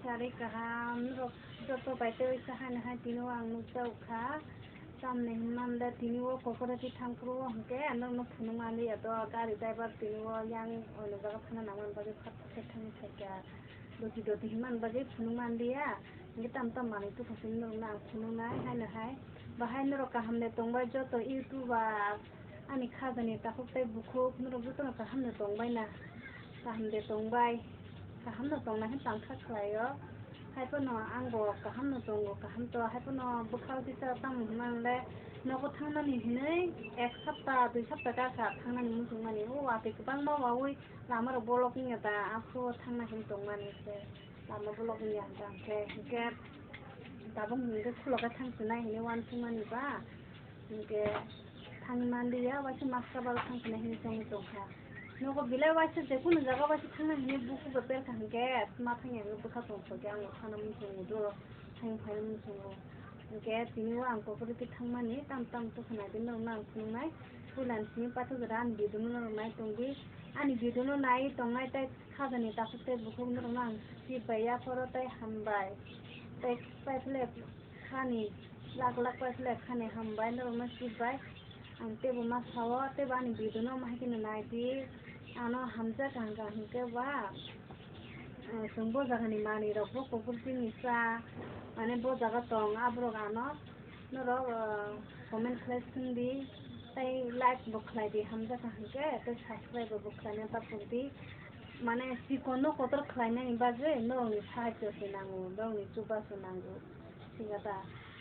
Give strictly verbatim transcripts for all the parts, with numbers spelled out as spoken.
Sari kaham, norok joto bai tei sa haino hai tini o ang nukjagkha. Tamni hinmande tini o kokorati thangphuru o hwnkhe norokno phunukmani ya to gari driver tini o yang oino jaga thangna nangmani bagwi phat phat thangwi phaikha. Doti doti hinmani bagwi phunukmanliya. Hwnkhe tam tam manwi tubukha sini norokno ang phunuknai haino hai. Bahai norok kaham de tongbai joto YouTuber. Ani khajani takhuk tei bukhuk norok jotono kaham no tongbai na? Kaham de tongbai. Kaham no tongna khe tangkha khlai o. Haiphano ang bo kaham no tongo, kaham to. Haiphano bwkha o tisa tamo hwnma le nogo thangnani hinwi ek sapta, dui sapta kha kha thangnani muchung mani. O watwi kwbangma wawi lama rok block wngya da, aphuru thangna hinwi tongmani se. Lama block wngya hwnkhe, hwnkhe tabuk hwnkhe khulok khe thang sinai hinwi uansukmani ba. Hwnkhe thangwi manliya, waisa maska bar thang sinai hinwi chongwi tongkha. Nogo belai waisa jekunu jaga waisa thangna hinwi bukubo perkha hwnkhe ma thangya hinwi bwkha tongthokya, ang thangna muchungo do, thangwi phaina muchungo. Hwnkhe tini o ang kokrwtwi thangmani tam tam tubukha naidi norokno ang phunuknai. Puilani simi paithak jora ani video no norok nai tongdi. Ani video no nai tongnai tei khajani takhuk tei bukhuk norokno ang sip bai yapharo tei hambai. Tei paiphle khani, lak lak paiphle khani hambai norokno sip bai. Ang teibo ma sao, teibo ani video no ma hai kheno nai di. Ano hamjak kaham kaham hwnkhe ba, eh, chwng bo jagani manwi rok bo kubul chini cha, mane bo jaga tong aborok ano norok, eh, comment khlai swng di, tei like bo khlai di, hamjak kaham hwnkhe, tei subscribe bo khlaina ta pok di. Mane chikon no kotor khlainani bagwi norokni sahajyo se nango, norokni chubachu nango. Singata,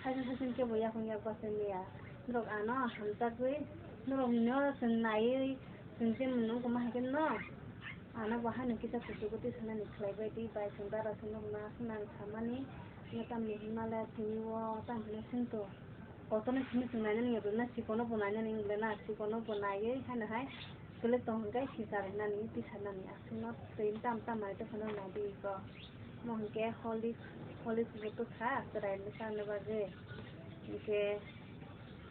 haising haising kebo yakung yak basa miya. Norok ano hamjakgwi, norokno chwng naiwi, chwng je mwnung kwma hai khe no, ano bo haino kisa kuchugo twi sanani khlaibai twi bai chwng dara se norokno aswk nang samani, nya tamni hinmale tini o tamo hino singto. Kotorni simi chwng nainani wngya bwlena sikono bo nainani wngya bwlena sikono bo naiwi haino hai kwlwi tong hwnkhe sisar hinani tisarnani aswkno twi tam tam manwi tongphano naidi iko. Mo hwnkhe Horlicks, Horlicks bo twkha chwraino charwna bagwi. Hwnkhe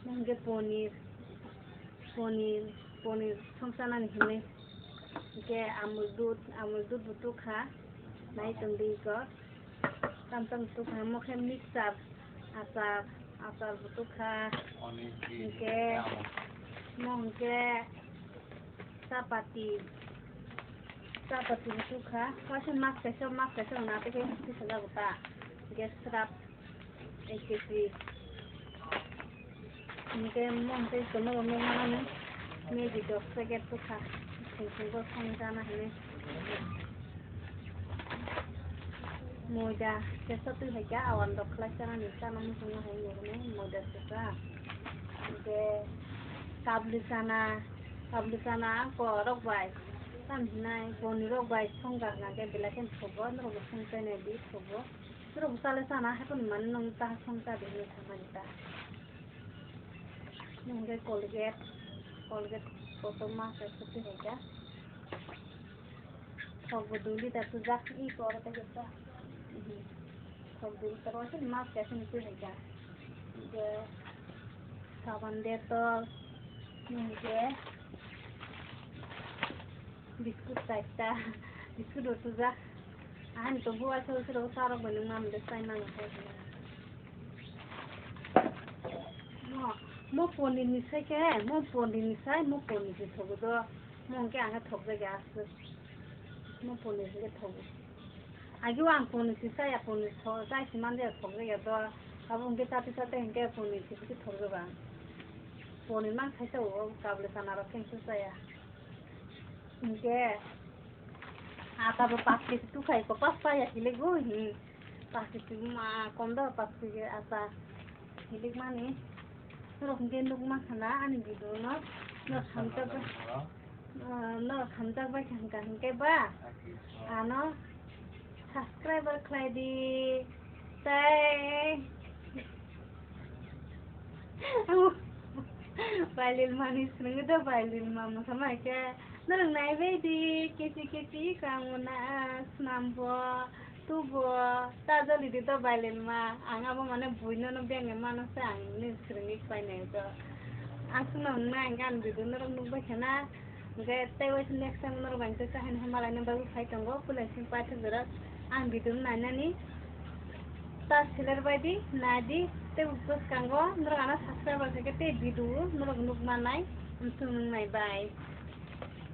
mo hwnkhe ponir, ponir, ponir songchanani hinwi. Hwnkhe Amul dudh, Amul dudh bo twkha nai tongdi iko. Tam tam tukha mo khe mixture, achar, achar bo tukha. Hwnkhe mo hwnkhe chapati, chapati bo tukha. Waisa mas kaisa, mas kaisa rwna tei khe tisa jago ta. Hwnkhe srap ek kg. Hwnkhe mo hwnkhe kono rwmwi mano Maggi dos packet bwkha, sing sing bo song chana hinwi. Moida sesa twi hai khe awan rok khlai chana ni chana muchungma hai hinwi moida sesa. Hwnkhe kabli chana, kabli chana ko rok bai tam hinai koni rok bai song jak na khe belai khe thogo, norok bo song chai nai di thogo. Norok bo chale chana hai phano mani nong ta song cha di hinwi samani ta. Hwnkhe Colgate, Colgate kotorma kaisa twi hai kha. Thok bo dui liter sujak, i koro tei kisa. Thok dui liter waisa ni mas kaisa ni twi hai kha. Hwnkhe saban Dettol, hwnkhe biscuit kaisa, biscuit bo sujak. Ani to buwa sero sero sa rok bai nung mam de sai mang khe. Mo, mo ponir ni sai khe, mo ponir ni sai, mo ponir se thogo do. Mo hwnkhe ang khe thok jagya aswk. Mo ponir hwnkhe thogo. Agi o ang ponir se chaya, ponir tho-, chai se man jaya thok jagya do. Abo hwnkhe chati chati hwnkhe ponir se bithi thok jago ang. Ponir mang khaisa o, kabla chana rok khe hwnkhe chaya. Hwnkhe ata bo pass kg tukhai ko, pass paya hilik bo hi. Pass kg ma kom do, pass kg ata hilik mani. Norok hwnkhe nukma khana ani video no. Norok hamjak bai, ah, norok hamjak bai kha hwnkha hwnkhe ba ano subscriber khlai di. Tei Bailil mani swrwngwi do, Bailil ma mwsa mai khe norok naibai di, kesi kesi kang mona snam bo, tu bo, ta joli di do Bailil ma. Ang abo mane buino no beng mano se ang ni swrwngwi painai do. Ang swngna hwnna ang gan video norok nukbai khana, hwnkhe tei waisa next time norok bai khe kaham malai nang bagwi phai tongo, pulai sing paithak jorok. ang video no nainani ta share bai di, nai di, tei bwskango norok ano subscribe bai khe tei video norok nuk manai, amsung nung nai bai.